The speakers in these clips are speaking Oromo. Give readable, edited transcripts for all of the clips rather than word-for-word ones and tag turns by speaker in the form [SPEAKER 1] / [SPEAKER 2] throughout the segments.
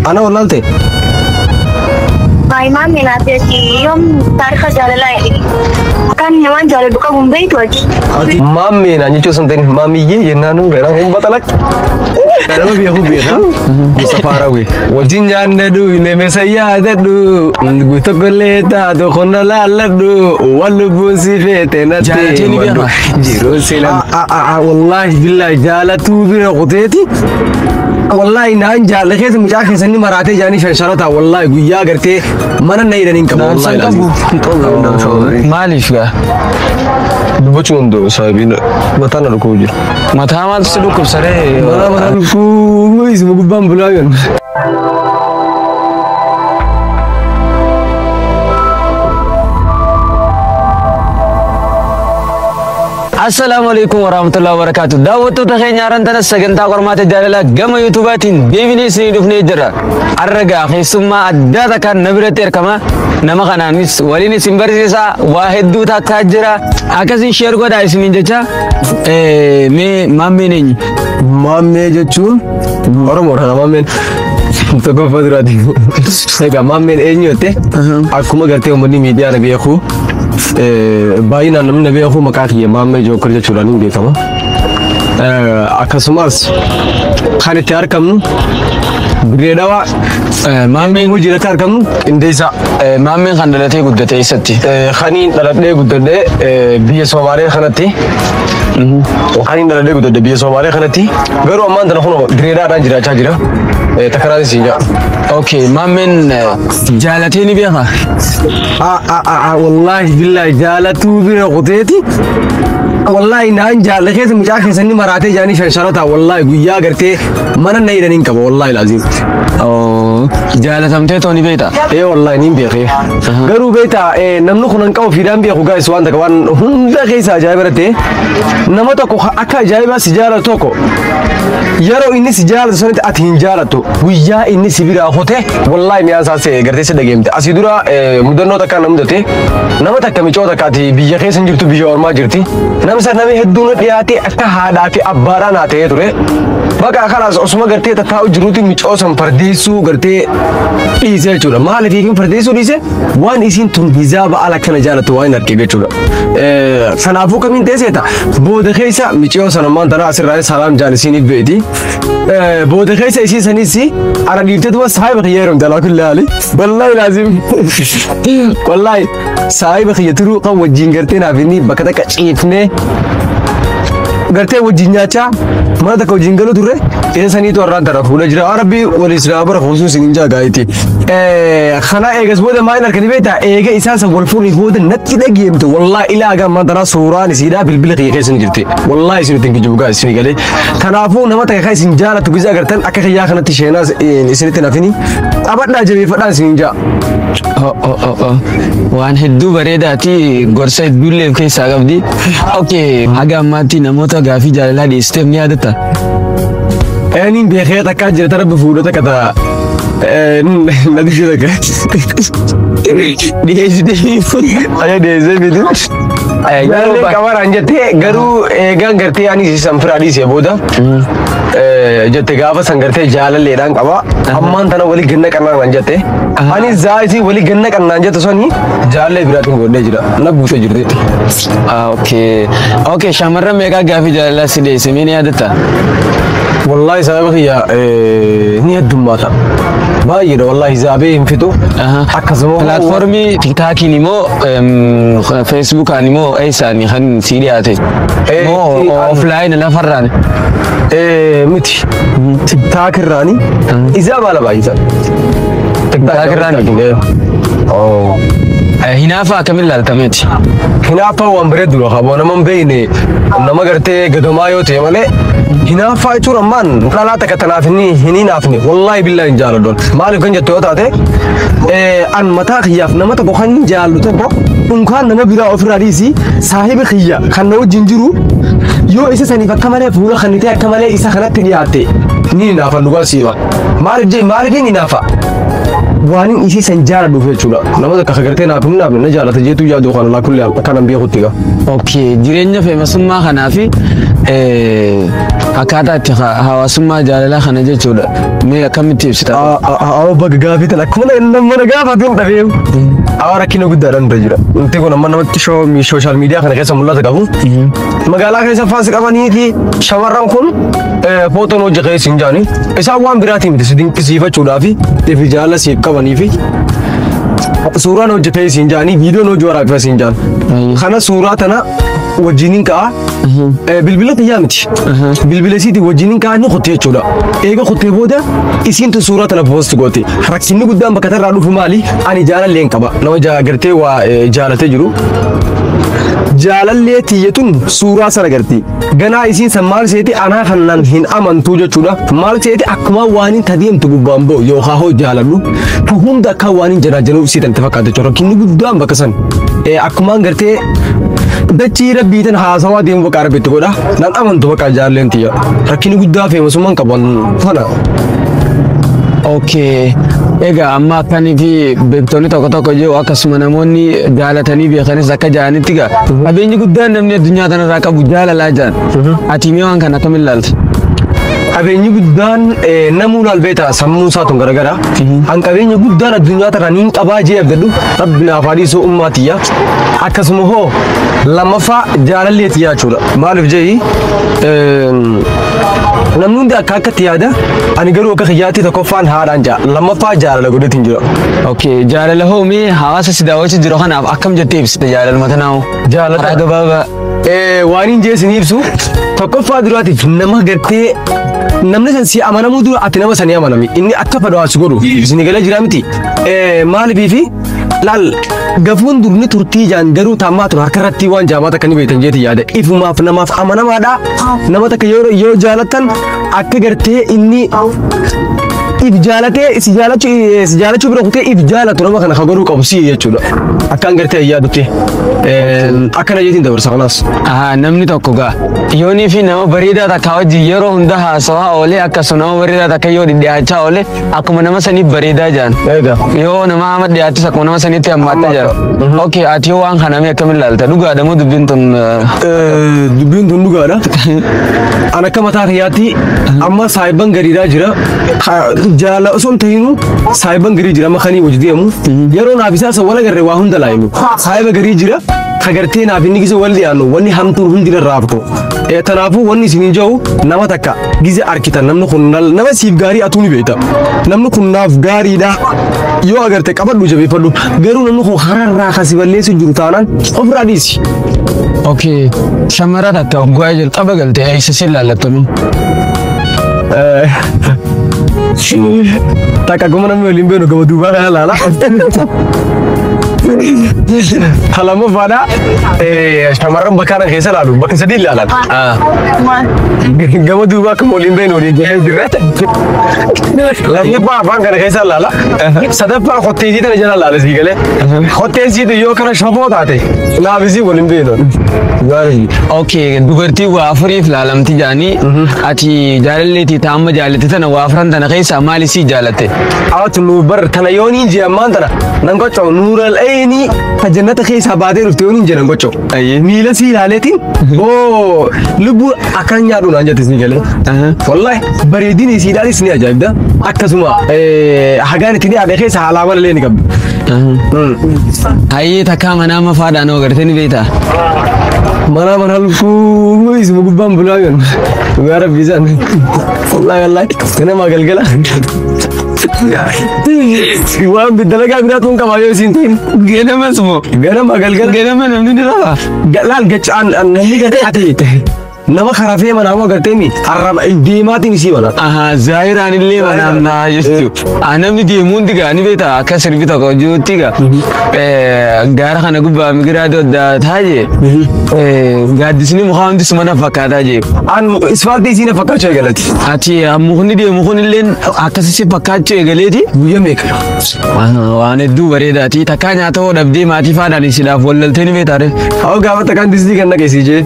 [SPEAKER 1] Ana wallaalte.
[SPEAKER 2] Maayimaan minaafeeti yoom taarika jaalalaa jedhe. Kan namaan jaaladhu qabu hin beektu ati.
[SPEAKER 1] Maammee naan jechuu sun ta'in maamiyyee jennaan garaan kun baxalaq. Nama beeku beeka. Mustafaa Rawee. Wajjin nyaannadhu neemesa yaadadhu guutuu taatu qonna laalladhu waan lubbuun si feete natti
[SPEAKER 3] Jaalateen ni beeka.
[SPEAKER 1] Jiruun si lam. Wallaahi billaahi jaalatuu bira kuteeti. Wallaahi naan jaalla keessa mucaa keessanii maraatee jaanii shansharata wallaahi guyyaa gartee mana na hidhanii hin qabu.
[SPEAKER 3] Dhaamsa hin qabu. Maaliif gaa?
[SPEAKER 1] Dubbachuu hunduu sababiin mataa na dhukkubuu jira.
[SPEAKER 3] Mataa maaltu si dhukkubsaree?
[SPEAKER 1] Mataa mataa dhukkubuu isuma gubbaan bulaa jiru.
[SPEAKER 3] Assalaamu alaikum warahmatullahi wabarakatuh. Daawwattoota keenya haran tana sagantaa qormaata jaalalaa gama yuutuubaatiin deebinee isinii dhufnee jirra. Har'a gaa keessummaa addaa takkaan na biratti argama. Nama kanaanis waliin isin barsiisaa waa hedduu takkaa jira. Akkasiin sheer godhaa isiniin jecha. Mee maammeen eenyu?
[SPEAKER 1] Maammee jechuun Oromoodha maammeen. Tokkoffaa duraati. Egaa maammeen eenyu jette akkuma gartee uummanni miidiyaa na beeku baay'inaan namni na beeku maqaa kiyya Maammee Jookar jechuudhaan hin beekama. Akkasumas kan itti argamnu Dirree Dhawaa
[SPEAKER 3] Maammeen
[SPEAKER 1] hojiirratti argamnu Qindeessaa.
[SPEAKER 3] Maammeen kan dhalatee guddate eessatti?
[SPEAKER 1] Kaniin dhaladhee guddadhee biyya Somaalee kanatti. Kaniin dhaladhee guddadhe biyya Somaalee kanatti. Garuu ammaan tana kunoo Dirree Dhawaadhaan jiraachaa jira. Takkaraan isin jaa.
[SPEAKER 3] Okay, maammeen jaalatee ni beekaa?
[SPEAKER 1] Wallaahi billaahi jaalatuu bira kuteeti. Wallaahi naan jaalla keessa mucaa keessanii maraatee jaanii shansharata wallaahi guyyaa gartee mana na hidhanii hin qabu wallaahi laaziim.
[SPEAKER 3] Jaalatamtee too ni beektaa?
[SPEAKER 1] Ee wallaahi niin beekee. Garuu beektaa namni kun hin qabu fiidaan beeku gaa'is waan takka waan hunda keessa ajaa'iba irratti nama tokko akka ajaa'ibaa si jaalatu tokko yeroo inni si jaalatu sanitti ati hin jaalattu guyyaa inni si biraa kute wallaahi mi'aan isaa see gartee si dhageemte. Asii dura mudannoo takkaan na mudate nama takka micoo takka ati biyya keessa hin jirtu biyya ormaa jirti. Namni sana namni hedduun dhiyaate akka haadhaa fi abbaadhaan haa ta'ee ture. Bakka kanaas osuma gartee tattaa'u jiruuti micoo san fardeessuu gartee dhiise jechuudha. Maaliif hiikin fardeessuu dhiise? Waan isiin tun hizaaba ala kana jaalattu waan hin argeef jechuudha. Sanaafuu kamiin ta'e seeta? Booda keessa micoo sana ammaan tana asirraa salaam jaan isiiniif beeti. Booda keessa isiin sanis ana dhiifteetuma saahiba kiyya heerumte alaa kulli haali. Wallaahi laazim. Wallaahi saahiba kiyya turuu kan wajjin gartee naaf inni bakka takka ciifnee gartee wajjin nyaachaa mana takka wajjin galuu turre isa saniitu har'aan tana fuula jira. Rabbi waliin silaa bara kuusuun isin hin jaagaayiti. Kana eegas booda maal harkanii beektaa eega isaan san wal fuudhanii booda natti dhageemte wallaahi ilaa gammaan tanaa suuraan isiidhaa bilbila kiyya keessa ni jirti. Wallaahi isin ittiin kijibu gaa isin galee. Kanaafuu nama takka kan isin jaalatu gizee agartan akka kiyyaa kanatti sheenaa isinitti nafini qabadhaa jabeeffadhaa isin hin jaa.
[SPEAKER 3] Waan hedduu bareedaati gorsa hedduullee of keessaa qabdi. Okay, haga ammaatti namoota gaafii jaalalaa dhiyeessiteef ni yaadatta?
[SPEAKER 1] Aniin beekee takkaa jira tara fuudha takka ta'a. Na dhishee takka.
[SPEAKER 3] Dhiyeessitee.
[SPEAKER 1] Aya dhiyeessee miti. Jaalallee qabaraan jettee garuu eegaan gartee ani san firaa dhiisee booda jette gaafa san gartee jaalalleedhaan qaba. Ammaan tana walii ganna qannaan jette. Ani zaayisii walii ganna qannaan jettu sani jaalallee biraatiin godhee jira. Na buutee jirti.
[SPEAKER 3] Okay. Okay, shamarran meeqaa gaafii jaalalaa si dhiyeesse mee ni yaadatta?
[SPEAKER 1] Wallaahi sababa kiyya ni heddummaata. Baay'eedha wallaahi zaabee hin fixu. Akkasuma
[SPEAKER 3] Pilaatfoormii tiktaakiin immoo feesbuukaan immoo eessaan kan si dhiyaate? Moo offline lafarraan?
[SPEAKER 1] Miti. Tiktaak irraani. Isaa baala baay'isa.
[SPEAKER 3] Tiktaak irraani? Hinaafa akkamiin ilaaltameeti?
[SPEAKER 1] Hinaaffaa waan bareedu qaba. Nama hin beekne nama gartee gadamaa yoo ta'e malee hinaaffaa jechuun ammaan dhalaa takka tanaaf hin hinaafne wallaahi billaahi hin jaaladhu. Maaliif kan jettu yoo taate an mataa kiyyaaf nama tokko kan hin jaallu tokko unkaan nama biraa ofirraa dhiisi saahiba kiyya kan na wajjin jiru yoo isa saniif akka malee fuula kannitee akka malee isa kanatti dhiyaatte ni hinaafa dhugaa siiba. Maaliif jee maaliif hin hinaafa? Waan inni isii san jaaladhuuf jechuudha. Nama takka gartee naaf hin naafne na jaalata jeetu yaadu kan laa kulli akkanan beekutti gaa.
[SPEAKER 3] Okay, jireenya feemasummaa kanaa fi Akkaataa itti hawaasummaa jaalalaa kana jechuudha. Mee akkamitti ibsita?
[SPEAKER 1] Awwa, baga gaafii tan akkuma nama na gaafatu hin dhabee. Awwa, rakkina guddaadhaan irra jira. Wanti kun amma namatti social media kana keessa mul'ata qabu. Magaalaa keessa faas qabaniiti shamarran kun footoon hojii keessa hin jaani. Isaan waan biraatiin miti, si dinqisiifachuudhaa fi ifi jaalala siif qabanii fi suuraan hojjetee siin jaanii, viidiyoon hojii waraabaa siin jaan. Kana suuraa tana wajjiniin ka'a. Bilbila xiyyaa miti. Bilbila isiitii wajjiniin ka'a, inni kuttee jechuudha. Eega kuttee booda isiintu suuraa tana post goote. Rakkinni guddaan bakka tarraa dhufu maali? Ani jaalallee hin qaba. Nama gartee waa jaalatee jiru. Jaalallee tiyyatun suuraa sana garti. Ganaa isiin san maal seeti, anaa kanaan hin amantuu jechuudha. Maal seeti, akkuma waan hin tadeemtu gubbaan ba'u yookaan hoo jaaladhu. Hunda akka waan hin janaajanuuf isii tanti fakkaata jechuudha. Rakkinni guddaan bakka san. Akkumaan gartee dachii rabbiitan haasawaa deemu bakka rabbitti godha. Nan amantu bakka jaalalleen tiyya. Rakkinni guddaa feemasummaan qabu tana.
[SPEAKER 3] Okay. Egaa amma akkanii fi beektonni tokko tokko jiru, akkasuma namoonni jaalatanii beekanis akka jaanitti gaa qabeenyi guddaan namni addunyaa kanarraa qabu jaalalaa jaan. Ati mee waan kana akkamiin ilaalta?
[SPEAKER 1] Qabeenyi guddaan namuu laal beektaa, sammuun isaa tun garagara. An qabeenya guddaan addunyaa tana niin qabaa jee abdadhu rabbi naaf haa dhiisu ummaa tiyya. Akkasuma hoo lammaffaa jaalallee tiyyaa jechuudha. Maaliif je'i, namni hundi akka akkatti yaada, ani garuu akka kiyyaatti tokkoffaan haadhaan jaa, lammaffaa jaalala godheetiin jira.
[SPEAKER 3] Okay, jaalala hoo mee hawaasa si daawwachuu jiru kanaaf akkam jettee ibsita jaalaluma tanaa hoo?
[SPEAKER 1] Jaalala.
[SPEAKER 3] Karaa gabaabaa.
[SPEAKER 1] Waan hin jee isin ibsu, tokkoffaa duraatiif nama gartee namni san si amanamuu dura ati nama sanii amanami, inni akka fedhu haa si godhu isin galee jira miti. Maaliifii fi laal gafuun durni turtii jaan garuu taammaa ture harka irratti waan jaamaa takka ni beektan jeeti yaada, ifumaaf namaaf amanamaadha. Nama takka yoo jaalattan akka gartee inni if jaalatee si jaalachuu bira kutee if jaalatu nama kana ka godhuu qabu si jechuudha, akkaan gartee yaadutti akkana jeetiin dabarsa kanaas.
[SPEAKER 3] Ahaa, namni tokko gaa yoonii fi nama bareedaa takka wajjin yeroo hunda haasawaa oolee, akkasuma nama bareedaa takka yoo dhidhiyaachaa oole akkuma nama saniif bareedaa jaan.
[SPEAKER 1] Egaa.
[SPEAKER 3] Yoo nama hama dhiyaatus akkuma nama saniitti hammaatta jira. Okay, ati yoo waan kana mee akkamiin ilaalta? Dhugaadha moo dubbiin tun?
[SPEAKER 1] Dubbiin tun dhugaadha. An akka mataa kiyyaatti amma saayiban gariidhaa jira. Jaala osoo hin ta'inuu saayiban garii jira, amma kanii hojii deemu. Yeroo naaf isaa san wal agarre waa hunda laayimu. Saayiba garii jira. Kagartee naaf inni gise wal dhiyaannu wanni hamtuun hundi irraa haftu. Tanaafuu wanni isin jiru, nama takka gize arkitan namni kun nama siif gaarii atuu ni beekta. Namni kun naaf gaariidha. Yoo agarte qabadhu, jabeeffadhu. Garuu namni kun hararraa kasi balleessu jiru taanaan ofirraa dhiisi.
[SPEAKER 3] Okay, shamara takka waggaa jalqaba galte eessa si ilaallattanu?
[SPEAKER 1] Takka akkuma namni waliin beenu gama duubaa kana ilaala. Lamaffaadha, shamarran bakka kana keessa ilaalu bakka sadii ilaalan. Gama duubaa akkuma waliin beenu waliin jahee jirra. Lammaffaa afaan kana keessa ilaala. Sadaffaa kotteesii tana jala ilaala sii galee. Kotteesiitu yoo kana shafoo taate naafisii waliin beenu.
[SPEAKER 3] Okay, dubartii waa afuriif laalamti jaanii, ati jaalalleetii ta amma jaalatte tana waa afran tana keessaa maali sii jaalatte?
[SPEAKER 1] Awatu nu bar tana yooniin jee ammaan tana nan gochoo nuural ayni ta jannata keessaa baatee dhufte yooniin jee nan gochoo. Miila sii ilaaleetiin oo lubbuu akkan nyaadhu naan jette sii galee. Wallahi bareedini isiidhaanis ni ajaa'ibda. Akkasuma hagaan itti dhiyaate keessa haalaa malee ni qabdi.
[SPEAKER 3] Hayyee, takkaa manaa mafaadhaan hoo gartee ni beektaa?
[SPEAKER 1] Mana mana lubbuu isuma gubbaan bulaa jiru. Dhugaa rabbii isaan. Wallahi wallahi ganama galgala. Waan dalagaa biraatu hin qabaa yoo isiin ta'in.
[SPEAKER 3] Ganamas moo?
[SPEAKER 1] Ganama galgala.
[SPEAKER 3] Ganama namni ni rafaa?
[SPEAKER 1] Laal gachaan namni gatee ati nama karafee manaa moo agartee mi arraba deemaatiin isii mana.
[SPEAKER 3] Aha, zaahiraan illee manaan naa jechuudha. Namni deemu hundi gaa ni beektaa, akka sirbi tokko jirutti gaa gaara kana gubbaa migiraa doddaa taajee gaaddisni mukaa hundi suma na fakkaataa jee.
[SPEAKER 1] An isfaaltii isii na fakkaachuu eegalati.
[SPEAKER 3] Ati mukni deemu kun illee akkasi si fakkaachuu eegaleeti.
[SPEAKER 1] Guyyaa meeqa?
[SPEAKER 3] Waan hedduu bareedaati. Takkaa nyaata hoo dhabdee maatii faadhaan isiidhaaf wallaltee ni beektaa ree?
[SPEAKER 1] Haa, gaafa takkaan distii kan naqe sii jee.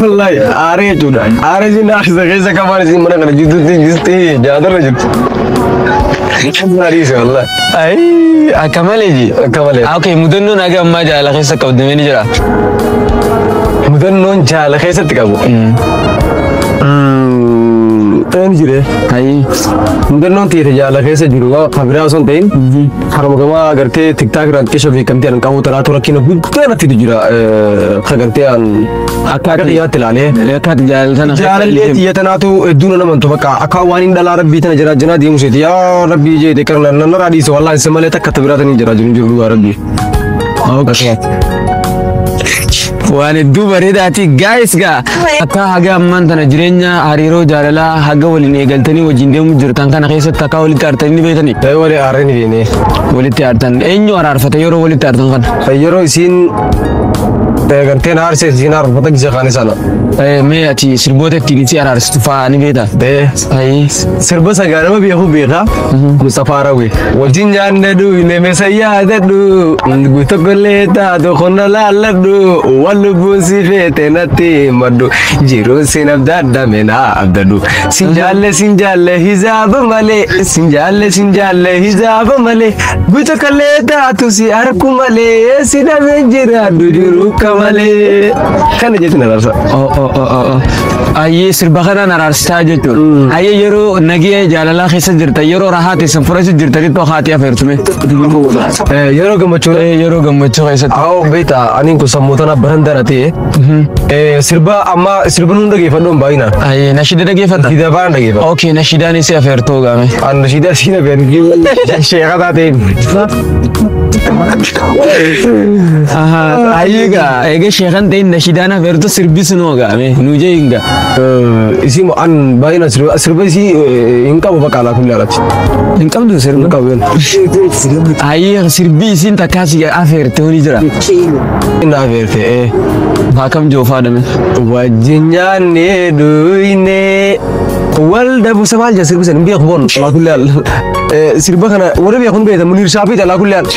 [SPEAKER 1] Wallaahi aaree jechuudha. Aaree isin naafisa keessa kafaan isin mana kana jidduutti distii nyaatarra jirtu. Ariise wallaahi.
[SPEAKER 3] Ayi, akka malee ji.
[SPEAKER 1] Akka malee.
[SPEAKER 3] Okay, mudannoon haga ammaa jaalala keessa qabdamee ni jira.
[SPEAKER 1] Mudannoon jaalala keessatti qabu. Een jire.
[SPEAKER 3] Hayyee.
[SPEAKER 1] Mudannoon tiyya jaalala keessa jiru kan biraa osoo hin ta'in haruma gamaa gartee TikTok irraan xiqqeesha beekamtii an qabu tanaatu rakkina guddaa natti jira kan gartee an
[SPEAKER 3] Akka
[SPEAKER 1] akka xiyyaatti ilaalee.
[SPEAKER 3] Akka ati jaalala tana
[SPEAKER 1] Jaalallee xiyya tanaatu hedduu nama amantu bakka akka waan hin dhalaa rabbii tana jira jinaa deemu seeti yaa rabbii jeete karna nanarraa dhiise wallaahi isa malee takka biraatanii jira jiru jiru dhugaa rabbii.
[SPEAKER 3] Okay. Waan hedduu bareedaati guys gaa akka haga ammaan tana jireenya hariiroo jaalalaa haga waliin eegaltanii wajjin deemuu jirtan kana keessatti akka walitti aartanii ni beektanii?
[SPEAKER 1] Ta'ee walii aarreen ni
[SPEAKER 3] Walitti aartan eenyu araarfate yeroo walitti aartan kana?
[SPEAKER 1] Yeroo isiin garteen aarsee isiin aarfata gisa kaane sana.
[SPEAKER 3] Mee ati sirboota ittiin isii araarsitu fa'aa ni beektaa?
[SPEAKER 1] Ta'ee
[SPEAKER 3] Ayii.
[SPEAKER 1] sirba sagaa nama beeku beekaa Mustafaa Rawee. Wajjin nyaanne dhugne meesa yaadadhu guutuu taatu qonna laalladhu waan lubbuun si feete natti himadhu jiruun sin abdaadhame naa abdadhu sin jaalle sin jaalle hizaaba malee sin jaalle sin jaalle hizaaba malee guutuu taatu si harku malee si dhabee jiraadhu jiruu ka malee. Kana jechuun araarsa.
[SPEAKER 3] Oh, oh, oh, oh, oh. Ayyee sirba kanaan araarsitaa jechuudha. Ayyee yeroo nagee jaalalaa keessa jirtan yeroo rahaa teessan fudhachuu jirtanitti haati afeertume.
[SPEAKER 1] Yeroo gammachuu
[SPEAKER 3] Yeroo gammachuu keessatti.
[SPEAKER 1] Awo beektaa aniin kun sammuu tana baran ta'e sirba amma sirba nuun dhageeffadhu baay'inaan.
[SPEAKER 3] Ayyee nashiida dhageeffata.
[SPEAKER 1] Nashiida baay'inaan dhageeffadha.
[SPEAKER 3] Okay, nashiidaan isii afeertuu gaame.
[SPEAKER 1] An nashiida isiin afeertuu sheeka taateen.
[SPEAKER 3] Ayyee gaa eega sheekan ta'in nashiidaan afeertuu sirbi sunoo gaame nuu jee hin gaa.
[SPEAKER 1] Isii an baay'inaan sirba isii hin qabu bakka alaa kulli alatti.
[SPEAKER 3] Hin qabdu
[SPEAKER 1] Hin
[SPEAKER 3] sirba.
[SPEAKER 1] qabu.
[SPEAKER 3] Ayyee sirbi isiin takkaasii afeerte honi jira.
[SPEAKER 1] Inni afeerte.
[SPEAKER 3] Akkam joofaa dame.
[SPEAKER 1] Wajjin nyaannee dhuyne wal dabuusa maal jaa sirbi sana hin beeku boon alaa kulli al. Sirba kana warra beeku hin beektan Muniir Shaafiiti alaa kulli al.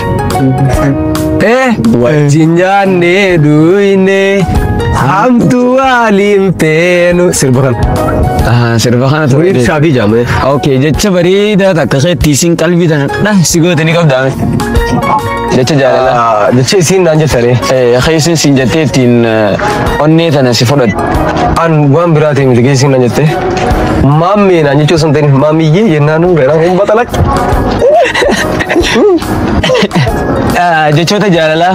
[SPEAKER 1] Wajjin nyaannee dhuyne hamtuu waliin feenu sirba kana.
[SPEAKER 3] Sirba kana
[SPEAKER 1] Muniir
[SPEAKER 3] ture.
[SPEAKER 1] Shaafii jaame.
[SPEAKER 3] Okay, jecha bareedaa takka keetti isiin qalbii tana dha si gootanii qabdaame. Jecha jaalalaa.
[SPEAKER 1] Jecha isiin naan jettanii.
[SPEAKER 3] Keessa siin jettee ittiin onnee tana si fudhatu.
[SPEAKER 1] An waan biraa ta'e miti keessa isiin naan jette. Maammee naan jechuu osoo hin ta'in maamiyyee jennaan garaan hin baxalaq.
[SPEAKER 3] Jechoota jaalalaa.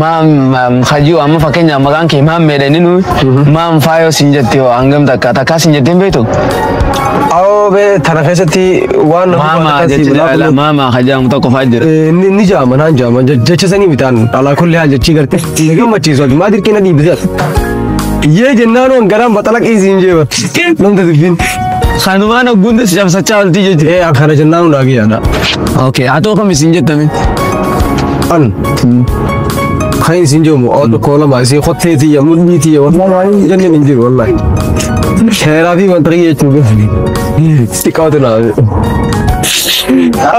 [SPEAKER 3] Maam hajuu amma fakkeenyaaf maqaan kee maammeedha inni nuyi maam faayoo siin jette hoo hangam takka takkaa siin jettee hin beektu?
[SPEAKER 1] Awoo bee tana keessatti waan nama
[SPEAKER 3] Maama jecha jaalalaa maama hajaamu tokko fa'aa jira.
[SPEAKER 1] Ni jaama naan jaama jecha sanii mitaan alaa kulli haal jechii gartee na gammachiisu ati maa dirqii na dhiibbisan. Iyyee jennaan waan garaan baxalaqii siin jeeba namta dubbiin.
[SPEAKER 3] Kanumaan ogguun si cabsachaa oltii jechuudha.
[SPEAKER 1] Akkana jennaan hundaa kiyyaadha.
[SPEAKER 3] Okay, haa ta'u kam isin jettame?
[SPEAKER 1] An kan isin jedhamu oo tokko lama isin kottee tiyya mudhii tiyya wallahi jenneen hin jiru wallahi. Sheeraa fi wanta kiyya jechuun xiqqaatu naa.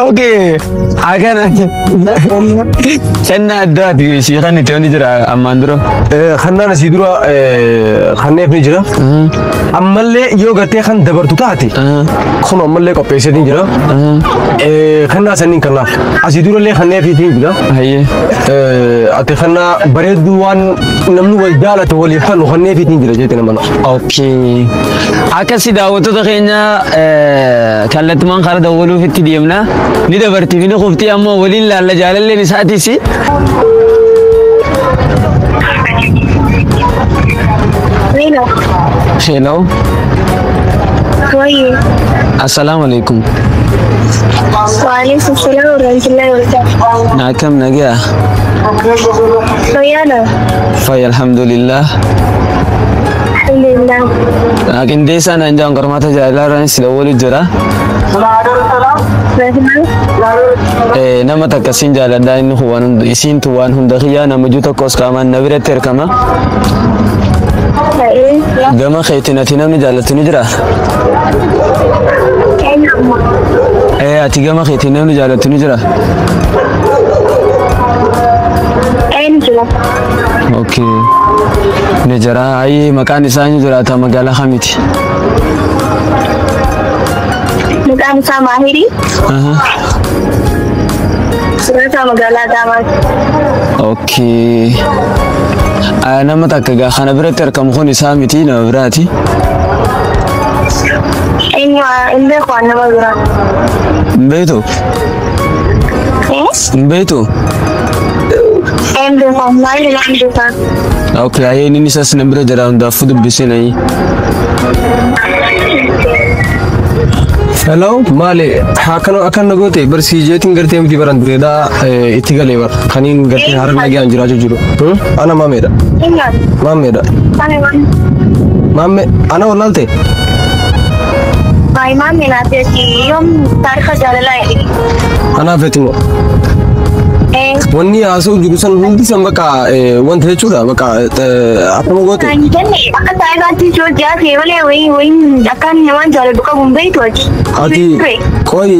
[SPEAKER 3] Okay, akkana kennaa addaati ishii kan itti ni jira ammaan dura.
[SPEAKER 1] Kannaan asii dura kanneef ni jira. Ammallee yoo gartee kan dabartu taate kun ammallee qopheesseetiin jira. Kannaa saniin kannaaf asii durallee kanneefiitiin jira.
[SPEAKER 3] Hayyee.
[SPEAKER 1] Ati kannaa bareedduu waan namni wal jaalatu waliif kannu kanneefiitiin jira jeetiin amana.
[SPEAKER 3] Okay. Akkasi daawwattoota keenya kallattumaan karaa dawwaluuf itti deemna. Ni dabartii fi ni quftii ammoo waliin laalla jaalalleen isaatis.
[SPEAKER 2] Hello.
[SPEAKER 3] Hello.
[SPEAKER 2] Wayye.
[SPEAKER 3] Assalaamu alaikum.
[SPEAKER 2] Waalaikum salaam warahmatullahi wabarakatuh.
[SPEAKER 3] Akkam nagaa?
[SPEAKER 2] Fayyaadha.
[SPEAKER 3] Fayya alhamdulillah.
[SPEAKER 2] Alhamdulillah.
[SPEAKER 3] Qindeessaan naan jedhan qormaata jaalalaa irraan si dawwalu jira. Nama takka siin jaaladhaa inni kun waan hunda isiintu waan hunda kiyyaa nama jiru tokkos qaamaan na biratti argama. Gama keetiin ati namni jaallattu ni jira? Ati gama keetiin namni jaallattu ni jira? Okay. Ni jira. Ayi maqaan isaa ni jiraata magaalaa kamiiti?
[SPEAKER 2] Maqaan isaa Maahirii. Jiraataa magaalaa Adaamaati.
[SPEAKER 3] Okay. Nama takka gaa kana biratti argamu kun isaa miti nama biraati.
[SPEAKER 2] Eenyu hin beeku waan nama biraa.
[SPEAKER 3] Hin beektu?
[SPEAKER 2] Eh?
[SPEAKER 3] Hin beektu?
[SPEAKER 2] Hin beeku maal hin beeku.
[SPEAKER 3] Okay, ayyee inni isas na bira jira hundaafuu dubbisee nayi.
[SPEAKER 1] Hello, maali akkana akkana goote barsiijeetiin gartee miti baran dureedhaa itti galee bar kaniin gartee harka nagaan jiraachuu jiru. Ana maameedha.
[SPEAKER 2] Eenyu?
[SPEAKER 1] Maameedha.
[SPEAKER 2] Maame waan.
[SPEAKER 1] Maame ana wallaalte.
[SPEAKER 2] Maay maame naaf jechi yoom taarika jaalalaa jedhe.
[SPEAKER 1] Anaaf moo.
[SPEAKER 2] Eh.
[SPEAKER 1] Wanni haasa'u jiru san hundi san bakka wanta jechuudha bakka akkuma goote.
[SPEAKER 2] Kan jenne akka saayibaatti yoo jaate malee wayii wayii akkaan namaan jaaladhu qabu hin beektu ati.
[SPEAKER 1] Ati qoyi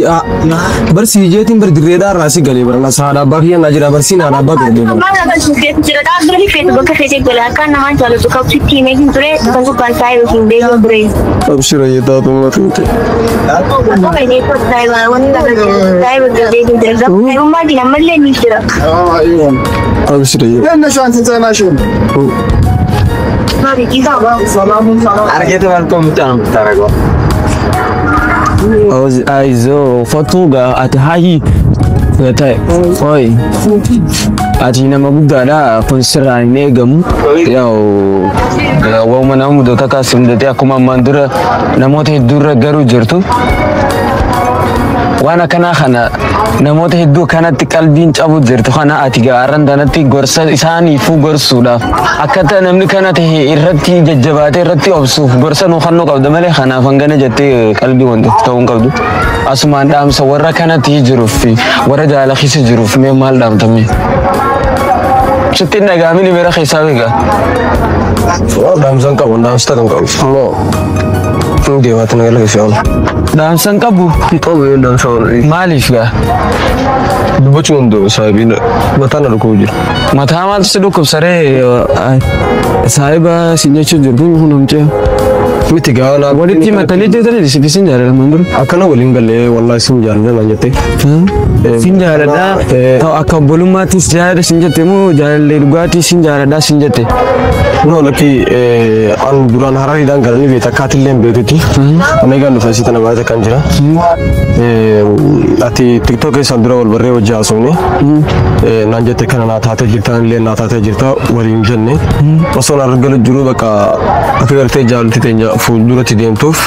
[SPEAKER 1] barsiijeetiin bar dirreedhaa irraa si galee bara haadha abbaa kiyya naa jira barsiin haadha abbaa kiyya deema.
[SPEAKER 2] Maal agarsiisu keessa jira dhaabbilee feetu bakka feetee gala akkaan namaan jaaladhu qabu sitti himee hin ture kan gubbaan saayiba hin beeku ture.
[SPEAKER 1] Abshira yeetaatu matuute.
[SPEAKER 2] Akkuma inni saayiba wanni agarsiisu saayiba beeku hin ture. Saayibummaa ammallee ni jira.
[SPEAKER 1] Abshira yeetaatu.
[SPEAKER 2] Maali dhiisaa?
[SPEAKER 3] Argeete balkoo mucaa የምታደርገው አይዞህ ፈቱ gaa ati hayi ta'e qoy ati nama guddaadha kun sirraan hin eegamu yaa'u waanuma nama mudatu akka si mudatee akkuma ammaan dura namoota hedduurra garuu jirtu waan akkanaa kana namoota hedduu kanatti qalbiin cabu jirtu kana ati gaarran tanatti gorsa isaaniifuu gorsuudhaaf akka namni kana tahe irratti jajjabaatee irratti obsuuf gorsa nuu kennuu qabda malee kanaaf hangana jettee qalbii wanta ta'uu hin qabdu. Asumaan dhaamsa warra kanatti jiruuf fi warra jaalala keessa jiruuf mee maal dhaamtame? Sitti hin dhaga'amini bira keessaa beekaa?
[SPEAKER 1] Dhaamsa hin qabu dhaamsa kan qabu. No. Deemaatti naga lafa fi'amu.
[SPEAKER 3] Dhaamsa hin qabu.
[SPEAKER 1] Hin qabu yoo dhaamsa
[SPEAKER 3] Maaliif gaa?
[SPEAKER 1] Dubbachuu hunduu sababiin mataa na dhukkubu jira.
[SPEAKER 3] Mataa maaltu si dhukkubsaree saahiba siin jechuun jirtu kun
[SPEAKER 1] Miti gaa
[SPEAKER 3] walitti himatanii jirtanii si sin jaalladha dura.
[SPEAKER 1] Akkana waliin galee wallahi sin jaalladha naan jettee.
[SPEAKER 3] Sin jaalladha ta'u akka obbolummaattis jaalladha sin jette moo jaalallee dhugaatii sin jaalladha sin jette.
[SPEAKER 1] No lakki an duraan harariidhaan galanii beekta akkaatillee hin beekutti. Ani egaan dhufe asii tana baay'ee kan jira. Ati TikTok keessaan dura wal barree hojii haasofne. Naan jette kana naa taatee jirta illee naa taatee jirta waliin jenne. Osoo naan argalu jiru bakka akka gartee jaalatti teenya fuulduratti deemtuuf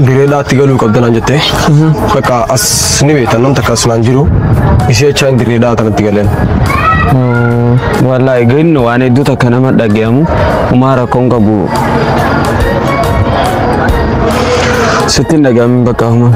[SPEAKER 1] direedhaatti galuu qabda naan jette. Bakka as ni beektan nam takka as naan jiru. Isii achaan direedhaa kanatti galeen.
[SPEAKER 3] Wallahi gin waan hedduu takka nama dhagayamu umaa rakkoon qabu. Sitti hin dhagahamin bakka huma.